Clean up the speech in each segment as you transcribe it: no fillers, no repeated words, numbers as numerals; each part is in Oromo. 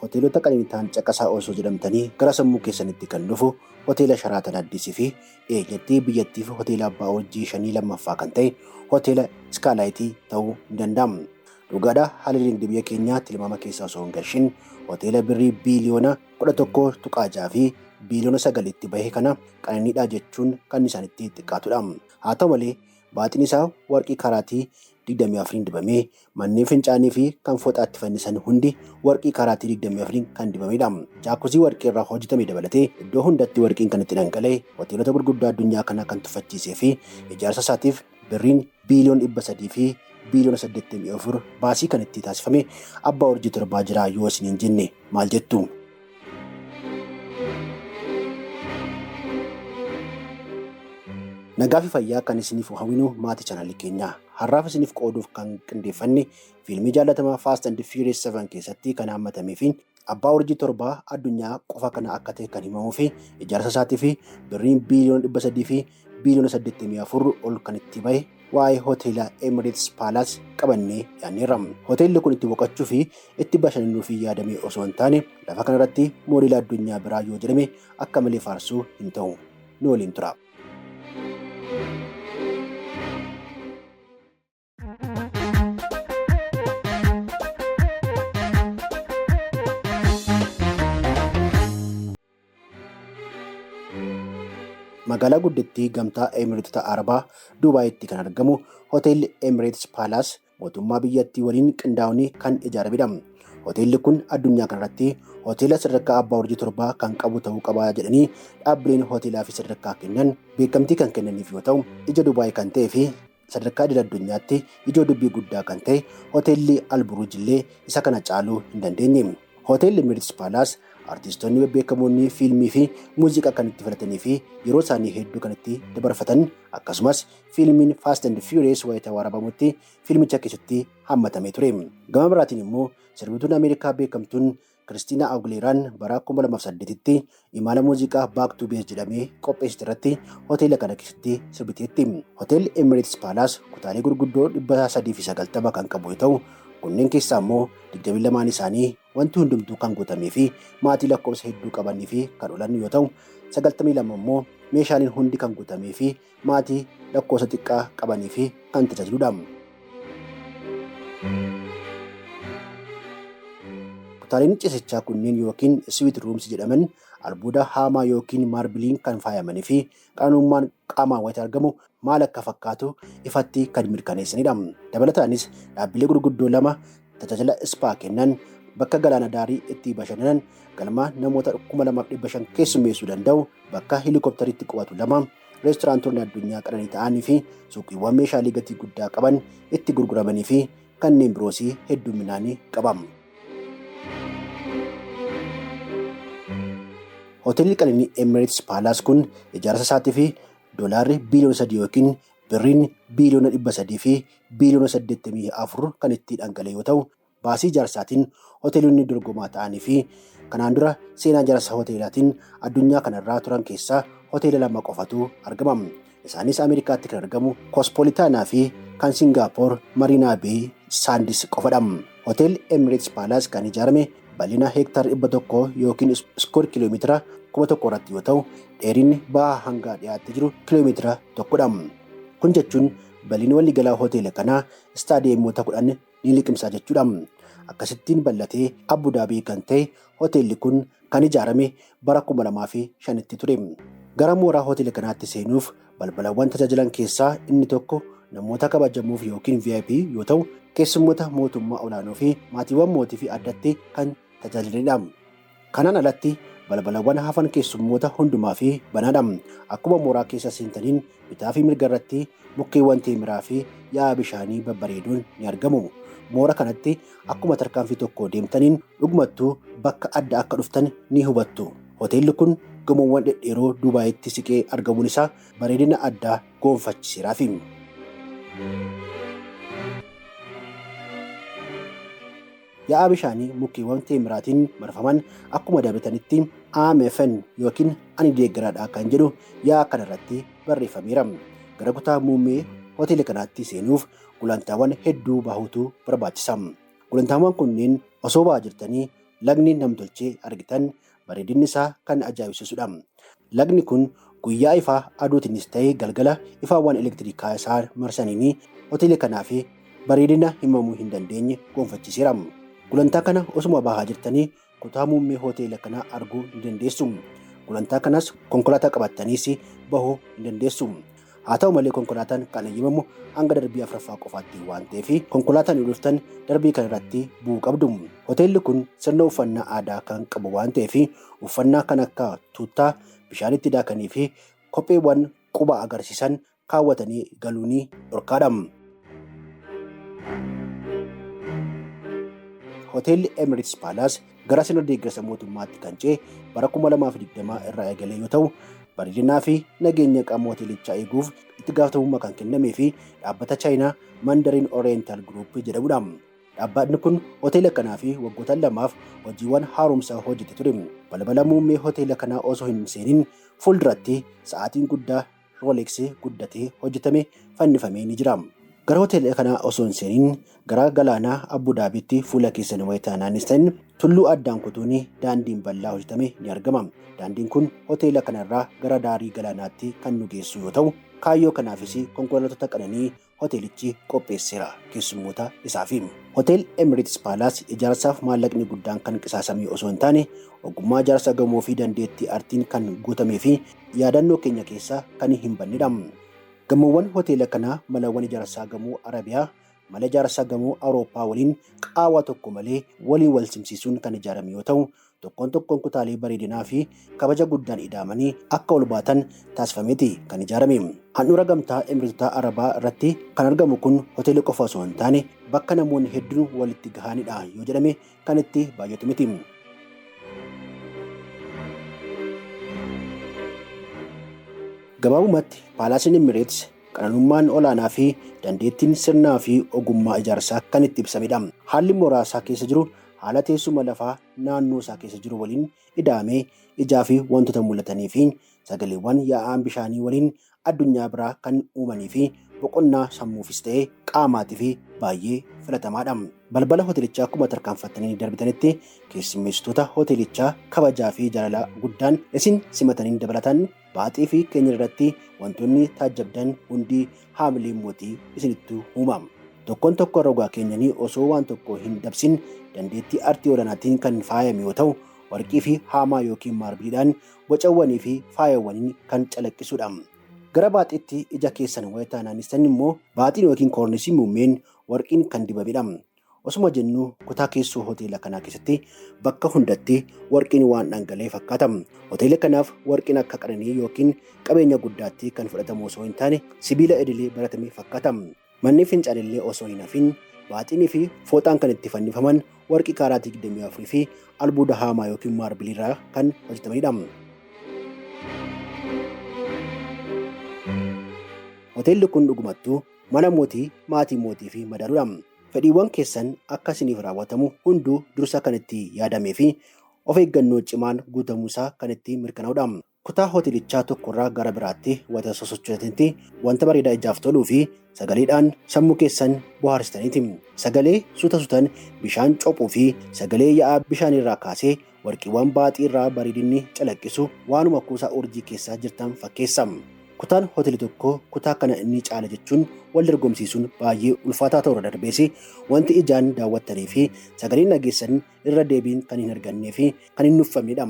Hoteelota qananii ta'an caqasaa osoo jedhamtanii gara sammuu keessanitti kan dhufu hoteela Sharaatan Addisii fi dhiyeenyatti biyyattiif hoteela abbaa urjii 5 lammaffaa kan ta'e hoteela Iskaalaayitii ta'uu ni danda'ama. Dhugaadha, haalli dinagdee biyya keenyaa tilmaama keessaa osoo hin gashin hoteela birrii biiliyoona 11.6 fi biiliyoona 9tti bahe kana qananiidha jechuun kan isaanitti xiqqaatudha. Haa ta'u malee baaxiin isaa warqii karaatii 24 dibamee, manneen fincaanii fi kan fooxaatti fannisan hundi warqii karaatii 24 kan dibamedha. Jaakusii warqii irraa hojjetame dabalatee iddoo hundatti warqiin kan itti dhangala'e hoteelota gurguddaa addunyaa kanaa kan tuffachiisee fi ijaarsa isaatiif birriin biiliyoona 300 fi biiliyoona 84 baasii kan itti taasifame abbaa urjii 7 jira yoo isiniin jenne maal jettu? Nagaa fi fayyaa kan isiniif hawwinu maatii chaanaalii keenyaa. Har'aaf isiniif qooduuf kan qindeeffanne fiilmii jaalatamaa Fast and Furious 7 keessatti kan hammatamee fi abbaa urjii 7 addunyaa qofa kana akka ta'e kan himamuu fi ijaarsa isaatii fi birriin biiliyoona 300 fi biiliyoona 84 ol kan itti bahe waa'ee hoteela Emirates Palace qabannee dhiyaanneerra. Hoteelli kun itti boqochuu fi itti bashannanuu fi yaadamee osoo hin taane lafa kanarratti moodela addunyaa biraa yoo jedhame akka malee faarsuu hin ta'u. Nu waliin tura. Magaalaa guddittii gamtaa Emireetota Arabaa Dubaayitti kan argamu hoteelli Emirates Palace mootummaa biyyattii waliin qindaa'uun kan ijaaramedha. Hoteelli kun addunyaa kanarratti hoteela sadarkaa abbaa urjii 7 kan qabu ta'uu qaba jedhanii dhaabbileen hoteelaa fi sadarkaa kennan beekamtii kan kennaniif yoo ta'u, ija Dubaay kan ta'ee fi sadarkaa idil addunyaatti ijoo dubbii guddaa kan ta'e hoteelli Alburuuj illee isa kana caaluu hin dandeenye. Hoteelli Emirates Palace artistoonni bebbeekamoonni fiilmii fi muuziqaa kan itti filatanii fi yeroo isaanii hedduu kan itti dabarfatan, akkasumas fiilmiin Fast and Furious wayita waraabamutti fiilmicha keessatti hammatamee ture. Gama biraatiin immoo sirbituun Ameerikaa beekamtuun Kiristiinaa Aguileeraan bara 2008tti imala muuziqaa Back to Base jedhamee qopheessite irratti hoteela kana keessatti sirbiteetti. Hoteelli Emirates Palace kutaalee gurguddoo 390 kan qabu yoo ta'u, kunneen keessaa immoo 22 isaanii wanti hundumtuu kan guutamee fi maatii lakkoofsa hedduu qabanii fi kan oolan yoo ta'u, 92 immoo meeshaaleen hundi kan guutamee fi maatii lakkoofsa xiqqaa qabanii fi kan tajaajiludha. Kutaaleen ciisichaa kunneen yookiin suite rooms jedhaman albuuda haamaa yookiin maarbiliin kan faayamanii fi qananummaan qaamaan wayita argamu maal akka fakkaatu ifatti kan mirkaneessanidha. Dabalataanis dhaabbilee gurguddoo 2 tajaajila spa kennan, bakka galaana daarii itti bashannanan, galma namoota 2500 keessummeessuu danda'u, bakka helikopteritti qubatu 2, reesturaantoonni addunyaa qananii ta'anii fi suuqiiwwan meeshaalee gatii guddaa qaban itti gurguramanii fi kanneen biroos hedduminaan qaba. Hoteelli qananii Emirates Palace kun ijaarsa isaatii fi doolaarri biiliyoona 3 yookiin birriin biiliyoona 300 fi biiliyoona 84 kan itti dhangala'e yoo ta'u, baasii ijaarsaatiin hoteelonni dorgomaa ta'anii fi kanaan dura seenaa ijaarsa hoteelaatiin addunyaa kanarraa turan keessaa hoteela 2 qofatu argama. Isaanis Ameerikaatti kan argamu Kosmopolitaanaa fi kan Singaappoor Mariinaa Bay Sands qofadha. Hoteelli Emirates Palace kan ijaarame bal'ina heektaara 100 yookiin iskoor kiiloomeetira 1000 irratti yoo ta'u, dheerinni baha hanga dhiyaatti jiru kiiloomeetira 1dha. Kun jechuun bal'inni waliigalaa hoteela kanaa istaadiyeemota 10 ni liqimsa jechuudha. Akkasittiin bal'atee Abu Dhaabii kan ta'e hoteelli kun kan ijaarame bara 2005tti ture. Gara mooraa hoteela kanaatti seenuuf balbalawwan tajaajilan keessaa inni tokko namoota kabajamuuf yookiin VIP yoo ta'u, keessummoota mootummaa olaanoo fi maatiiwwan mootii fi addatti kan tajaajilanidha. Kanaan alatti balbalawwan hafan keessummoota hundumaa fi banaadha. Akkuma mooraa keessa seentaniin bitaa fi mirga irratti mukkeewwan teemiraa fi yaa'a bishaanii babbareedoon ni argamu. Moora kanatti akkuma tarkaanfii tokko deemtaniin dhugumattuu bakka adda akka dhuftan ni hubattu. Hoteelli kun gamoowwan dhedheeroo Dubaayitti siqee argamuun isaa bareedina addaa goonfachiiseeraafi. Yaa'a bishaanii mukkeewwan teemiraatiin marfaman akkuma dabatanitti AMFN yookiin ani deeggaraadha kan jedhu yaa'a kanarratti barreeffameera. Gara kutaa muummee hoteela kanaatti seenuuf gulantaawwan hedduu bahuutu barbaachisa. Gulantaawwan kunneen osoo ba'aa jirtanii Lagni namtolchee argitan bareedinni isaa kan ajaa'ibsiisudha. Lagni kun guyyaa ifaa aduutiinis ta'ee galgala ifaawwan elektirikaa isaa marsaniin hoteela kanaaf bareedina himamuu hin dandeenye gonfachiiseera. Gulantaa kana osuma bahaa jirtanii kutaa muummee hoteela kanaa arguu ni dandeessu. Gulantaa kanas konkolaataa qabattaniis bahuu ni dandeessu. Haa ta'u malee konkolaataan kan eeyyamamu hanga darbii afuraffaa qofaatti waan ta'eef konkolaataan yoo dhuftan darbii kana irratti bu'uu qabdu. Hoteelli kun sirna uffannaa aadaa kan qabu waan ta'eef uffannaa kan akka tuuttaa bishaanitti daakanii fi kopheewwan quba agarsiisan kaawwatanii galuun dhorkaadha. Hoteelli Emirates Palace gara sirna deeggarsa mootummaatti kan ce'e bara 2020 irraa eegalee yoo ta'u, bareedinaa fi nageenya qaama hoteelichaa eeguuf itti gaafatamummaa kan kennamee fi dhaabbata Chaayinaa Mandarin Oriental Group jedhamudha. Dhaabbatni kun hoteela kanaa fi waggoota lamaaf hojiiwwan haaromsaa hojjete ture. Balbala muummee hoteela kanaa osoo hin seeniin fuulduratti sa'aatiin guddaa Rolex guddatee hojjetame fannifamee ni jira. Gara hoteela kanaa osoo hin seeniin gara galaanaa Abu Daabiitti fuula keessan wayitaa naannessan tulluu addaan kutuun daandiin bal'aa hojjetame ni argama. Daandiin kun hoteela kanarraa gara daarii galaanaatti kan nu geessu yoo ta'u, kaayyoo kanaafis konkolaattota qananii hoteelichi qopheesseera keessummoota isaafi. Hotel Emirates Palace ijaarsaaf maallaqni guddaan kan qisaasame osoo hin taane ogummaa ijaarsa gamoo fi dandeettii artiin kan guutamee fi yaadannoo keenya keessaa kan hin bannedha. Gamoowwan hoteela kanaa malawwan ijaarsaa gamoo Arabiyaa mala ijaarsa gamoo Awurooppaa waliin qaawwa tokko malee waliin wal simsiisuun kan ijaarame yoo ta'u, tokkoon tokkoon kutaalee bareedinaa fi kabaja guddaan ida'amanii akka ol baatan taasifameeti kan ijaarame. Handhuura gamtaa Emireetota Arabaa irratti kan argamu kun hoteela qofa osoo hin taane bakka namoonni hedduun walitti gahanidha yoo jedhame kan itti baay'atu miti. Gabaabumatti Paalaasiin Emirates qananummaan olaanaa fi dandeettiin sirnaa fi ogummaa ijaarsaa kan itti ibsamedha. Haalli mooraa isaa keessa jiru haala teessuma lafaa naannoo isaa keessa jiru waliin ida'amee ijaa fi wantoota mul'atanii fi sagaleewwan yaa'aan bishaanii waliin addunyaa biraa kan uumanii fi boqonnaa sammuufis ta'ee qaamaatii fi baay'ee filatamaadha. Balbala hoteelichaa akkuma tarkaanfattanii darbitanitti keessummeessitoota hoteelichaa kabajaa fi jaalala guddaan isin simataniin dabalatan baaxii fi keenya irratti wantoonni taajjabdan hundi haamilee mootii isinitti uumama. Tokkoon tokko rogaa keenyanii osoo waan tokko hin dabsin dandeettii artii olaanaatiin kan faayame yoo ta'u, warqii fi haamaa yookiin maarbiliidhaan bocawwanii fi faayawwaniin kan calaqqisudha. Gara baaxiitti ija keessan wayitaa naannessan immoo baaxiin yookiin koornisii muummeen warqiin kan dibamedha. Osuma jennu kutaa keessoo hoteela kanaa keessatti bakka hundatti warqiin waan dhangala'e fakkaata. Hoteela kanaaf warqiin akka qananii yookiin qabeenya guddaatti kan fudhatamu osoo hin taane sibiila idilee baratame fakkaata. Manni fincaanillee osoo hin hafin baaxiinii fi fooxaan kan itti fannifaman warqii kaaraatii 24 fi albuuda haamaa yookiin maarbiliirraa kan hojjetamanidha. Hoteelli kun dhugumattuu mana mootii, maatii mootii fi madaaluudha. Fedhiiwwan keessan akka isiniif raawwatamu hunduu dursa kan itti yaadamee fi of eeggannoo cimaan guutamuusaa kan itti mirkanaa'udha. Kutaa hoteelichaa tokkorraa gara biraatti wanta sosochootanitti wanta bareedaa ijaaf toluu fi sagaleedhaan sammuu keessan bohaarsitaniiti. Sagalee suuta suutaan bishaan cophuu fi sagalee yaa'aa bishaanirraa kaasee warqiiwwan baaxii irraa bareedinni calaqqisu waanuma kuusaa urjii keessaa jirtan fakkeessa. Kutaan hoteelii tokko kutaa kana inni caala jechuun wal dorgomsiisuun baay'ee ulfaataa ta'uu irra darbees wanti ijaan daawwattanii fi sagaleen dhageessan irra deebiin kan hin argannee fi kan hin nuffamnedha.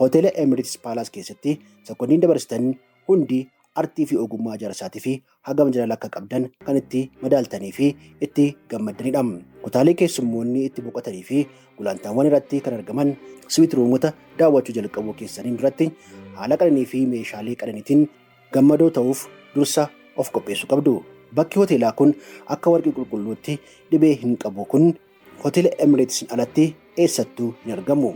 Hoteela Emirates Palace keessatti sekoondiin dabarsitan hundi artii fi ogummaa ijaarsaatii fi hagam jaalala akka qabdan kan itti madaaltanii fi itti gammaddanidha. Kutaalee keessummoonni itti boqotanii fi gulantaawwan irratti kan argaman suite roomota daawwachuu jalqabuu keessaniin duratti haala qananii fi meeshaalee qananiitiin gammadoo ta'uuf dursa of qopheessuu qabdu. Bakki hoteelaa kun akka warqii qulqulluutti dhibee hin qabu kun hoteela Emiratesiin alatti eessattuu hin argamu.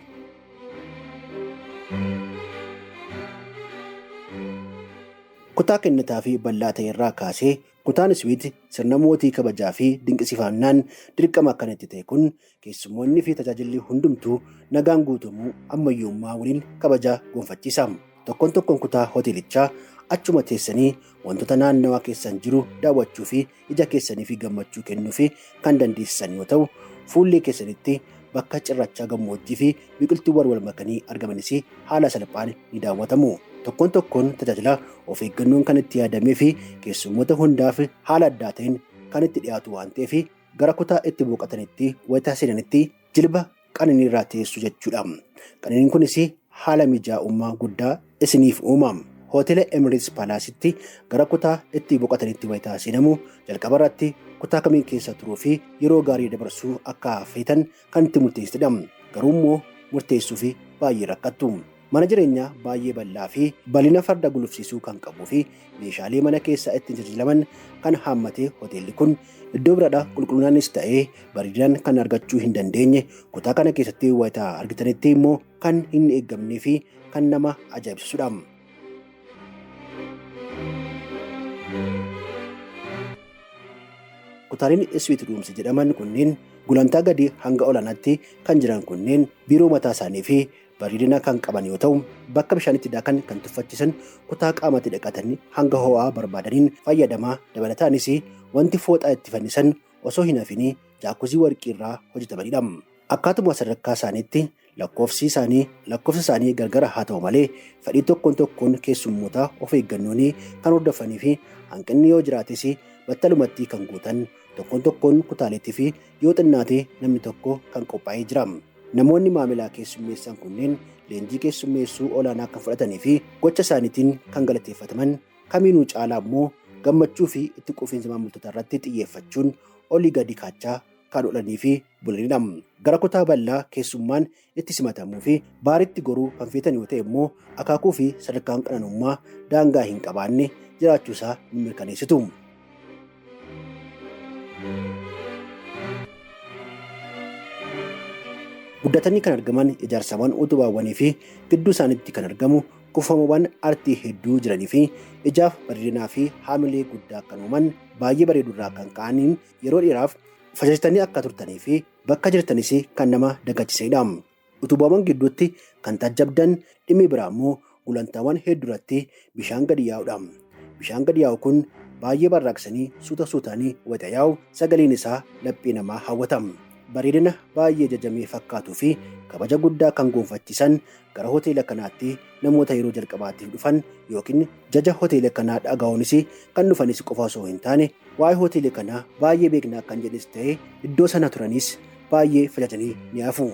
Kutaa kennataa fi bal'aa ta'e irraa kaasee kutaan suite sirna mootii kabajaa fi dinqisiifannaan dirqama kan itti ta'e kun keessummoonni fi tajaajilli hundumtuu nagaan guutamuu ammayyummaa waliin kabaja gonfachiisa. Tokkoon tokkoon kutaa hoteelichaa achuma teessanii wantoota naannawaa keessan jiru daawwachuu fi ija keessanii fi gammachuu kennuu fi kan dandeessisan yoo ta'u, fuullee keessanitti Bakka cirrachaa gammoojjii fi biqiltuuwwan wal makanii argamanis haala salphaan ni daawwatamu. Tokkoon tokkoon tajaajila of eeggannoon kan itti yaadamee fi keessummoota hundaaf haala addaa ta'een kan itti dhiyaatu waan ta'eef gara kutaa itti boqotanitti wayita seenanitti jilba qananii irraa teessu jechuudha. Qananiin kunis haala mijaa'ummaa guddaa isiniif uuma. Hoteela Emirates Palaasitti gara kutaa itti boqotanitti wayita seenamu jalqaba irratti kutaa kamiin keessa turuu fi yeroo gaarii dabarsuu akka feetan kan itti murteessitedha. Garuu immoo murteessuu fi baay'ee rakkattu. Mana jireenyaa baay'ee bal'aa fi bal'ina farda gulufsiisuu kan qabuu fi meeshaalee mana keessaa ittiin tajaajilaman kan haammatee hoteelli kun iddoo biraadha qulqullinaanis ta'ee bareedinaan kan argachuu hin dandeenye kutaa kana keessatti wayita argitanitti immoo kan hin eeggamnee fi kan nama ajaa'ibsiisudha. Kutaaleen Iswiit Ruums jedhaman kunneen gulantaa gadii hanga olaanaatti kan jiran kunneen biiroo mataa isaanii fi bareedina kan qaban yoo ta'u, bakka bishaan itti daakan kan tuffachiisan kutaa qaamatti dhiqatan hanga ho'aa barbaadaniin fayyadamaa. Dabalataanis wanti fooxaa itti fannisan osoo hin hafin jaakkuzii warqii irraa hojjetamanidha. Akkaatuma sadarkaa isaaniitti lakkoofsi isaanii gargar haa ta'u malee fedhii tokkoon tokkoon keessummoota of eeggannoon kan hordofanii fi hanqinni yoo jiraates battalumatti kan guutan tokkoon tokkoon kutaaleetii fi yoo xinnaate namni tokko kan qophaa'ee jira. Namoonni maamilaa keessummeessan kunneen leenjii keessummeessuu olaanaa kan fudhatanii fi gocha isaaniitiin kan galateeffataman kamiinuu caalaa immoo gammachuu fi itti quufinsa maamiltoota irratti xiyyeeffachuun olii gadi kaachaa kan oolanii fi bulanidha. Gara kutaa bal'aa keessummaan itti simatamuu fi baaritti goruu kan feetan yoo ta'e immoo akaakuu fi sadarkaan qananummaa daangaa hin qabaanne jiraachuusaa ni mirkaneessitu. Guddatanii kan argaman ijaarsawwan utubaawwanii fi gidduu isaaniitti kan argamu kuufamawwan artii hedduu jiranii fi ijaaf bareedinaa fi haamilee guddaa kan uuman baay'ee bareedurraa kan ka'aniin yeroo dheeraaf facaasitanii akka turtanii fi bakka jirtanis kan nama dagachiisanidha. Utubaawwan gidduutti kan taajjabdan dhimmi biraa immoo gulantaawwan hedduurratti bishaan gadi yaa'udha. Bishaan gadi yaa'u kun baay'ee barraaqsanii suuta suutaanii wayita yaa'u sagaleen isaa laphee namaa hawwata. Bareedina baay'ee jajamee fakkaatuu fi kabaja guddaa kan gonfachiisan gara hoteela kanaatti namoota yeroo jalqabaatiif dhufan yookiin jaja hoteela kanaa dhaga'uunis kan dhufanis qofa osoo hin taane waa'ee hoteela kanaa baay'ee beeknaa kan jedhes ta'e iddoo sana turanis baay'ee filatanii ni hafu.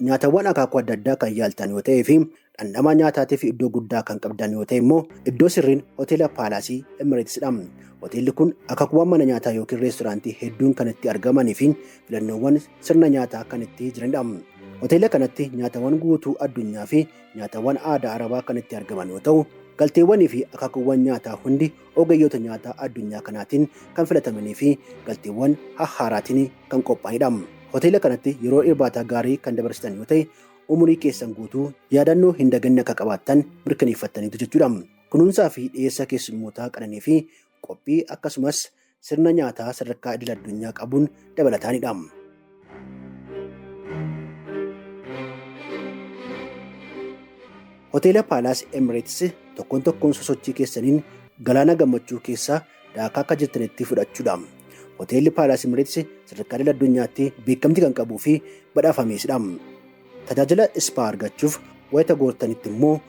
Nyaatawwan akaakuu adda addaa kan yaaltan yoo ta'ee fi dhandhama nyaataatiif iddoo guddaa kan qabdan yoo ta'e immoo iddoo sirriin hoteela Paalaasii Emireetsidha. Hoteelli kun akaakuuwwan mana nyaataa yookiin reesturaantii hedduun kan itti argamanii fi filannoowwan sirna nyaataa kan itti jiranidha. Hoteela kanatti nyaatawwan guutuu addunyaa fi nyaatawwan aadaa arabaa kan itti argaman yoo ta'u, galteewwanii fi akaakuuwwan nyaataa hundi ogeeyyoota nyaataa addunyaa kanaatiin kan filatamanii fi galteewwan hahhaaraatiin kan qophaa'anidha. Hoteela kanatti yeroo irbaata gaarii kan dabarsitan yoo ta'e umurii keessan guutuu yaadannoo hin daganne akka qabaattan mirkaneeffattaniitu jechuudha. Kunuunsaa fi dhiyeessa keessummootaa qananii fi qophii akkasumas sirna nyaataa sadarkaa idil addunyaa qabuun dabalataanidha. Hoteela Paalaas Emireets tokkoon tokkoon sosochii keessaniin galaana gammachuu keessaa daakaa akka jirtanitti fudhachuudha. Hoteelli Paalaas Emireets sadarkaa idil addunyaatti beekamtii kan qabuu fi badhaafameesidha. Tajaajila ispaa argachuuf wayita goortanitti immoo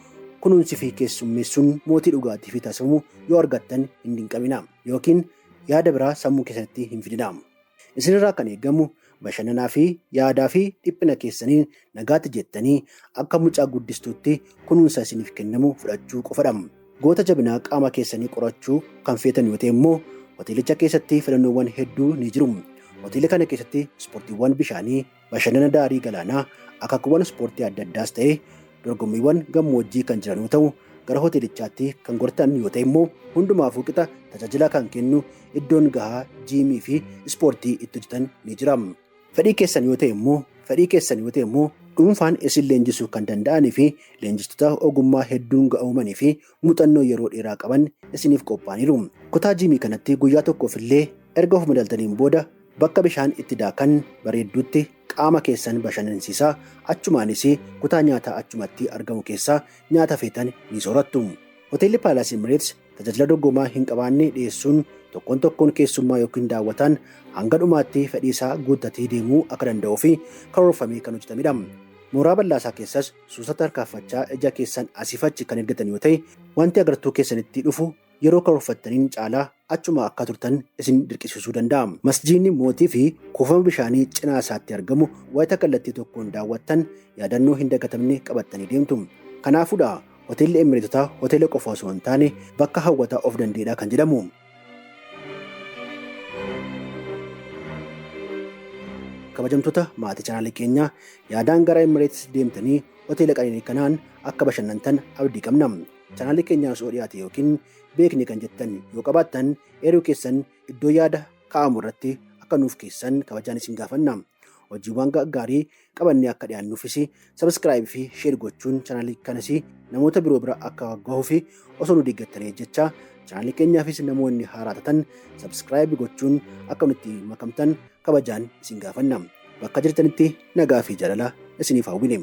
kunuunsi fi keessummeessuun mootii dhugaatii fi taasifamu yoo argattan hin dinqamina yookiin yaada biraa sammuu keessatti hin fidina. Isinirraa kan eegamu bashannanaa fi yaadaa fi dhiphina keessaniin nagaatti jettanii akka mucaa guddistuutti kunuunsa isiniif kennamu fudhachuu qofadha. Goota jabinaa qaama keessanii qorachuu kan feetan yoo ta'e immoo hoteelicha keessatti filannoowwan hedduu ni jiru. Hoteela kana keessatti ispoortiiwwan bishaanii, bashannana daarii galaanaa, akaakuuwwan ispoortii adda addaas ta'e dorgommiiwwan gammoojjii kan jiran yoo ta'u, gara hoteelichaatti kan gortan yoo ta'e immoo hundumaafuu qixa tajaajila kan kennu iddoon gahaa jiimii fi ispoortii itti hojjetan ni jira. Fedhii keessan yoo ta'e immoo dhuunfaan isin leenjisuu kan danda'anii fi leenjistoota ogummaa hedduun ga'oomanii fi muuxannoo yeroo dheeraa qaban isiniif qophaa'aniiru. Kutaa jiimii kanatti guyyaa tokkoof illee erga of madaaltaniin booda bakka bishaan itti daakan bareedduutti qaama keessan bashannansiisaa achumaanis kutaa nyaataa achumatti argamu keessaa nyaata feetan ni soorattu. Hoteelli Paalaas Emireets tajaajila dorgomaa hin qabaanne dhiyeessuun Tokkoon tokkoon keessummaa yookiin daawwataan hanga dhumaatti fedhii isaa guuttatee deemuu akka danda'uu fi karoorfamee kan hojjetamedha. Mooraa bal'aasaa keessas suusata harkaanfachaa ija keessan asiif achi kan ergatan yoo ta'e, wanti agartuu keessanitti dhufu yeroo karoorfattaniin caalaa achuma akka turtan isin dirqisiisuu danda'a. Masjiidni mootii fi kuufama bishaanii cinaa isaatti argamu wayita kallattii tokkoon daawwattan yaadannoo hin dagatamne qabattanii deemtu. Kanaafuudha hoteelli Emireetotaa hoteela qofa osoo hin taane bakka hawwataa of danda'edha kan jedhamu. Kabajamtoota maatii chaanaalii keenyaa, yaadaan gara Emireetis deemtanii hoteela qananii kanaan akka bashannantan abdii qabna. Chaanaalii keenyaan osoo dhiyaate yookiin beekne kan jettan yoo qabaattan, eeruu keessan iddoo yaada kaa'amu irratti akka nuuf keessan kabajaan isin gaafanna. Hojiiwwan gaggaarii qabannee akka dhiyaannuufis subscribe fi share gochuun chaanaalii kanas namoota biroo bira akka gahuu fi osoo nu deeggartanii jecha, chaanaalii keenyaafis namoonni haaraa taatan subscribe gochuun akka nutti makamtan kabajaan isin gaafanna. Bakka jirtanitti nagaa fi jaalala isiniif hawwine.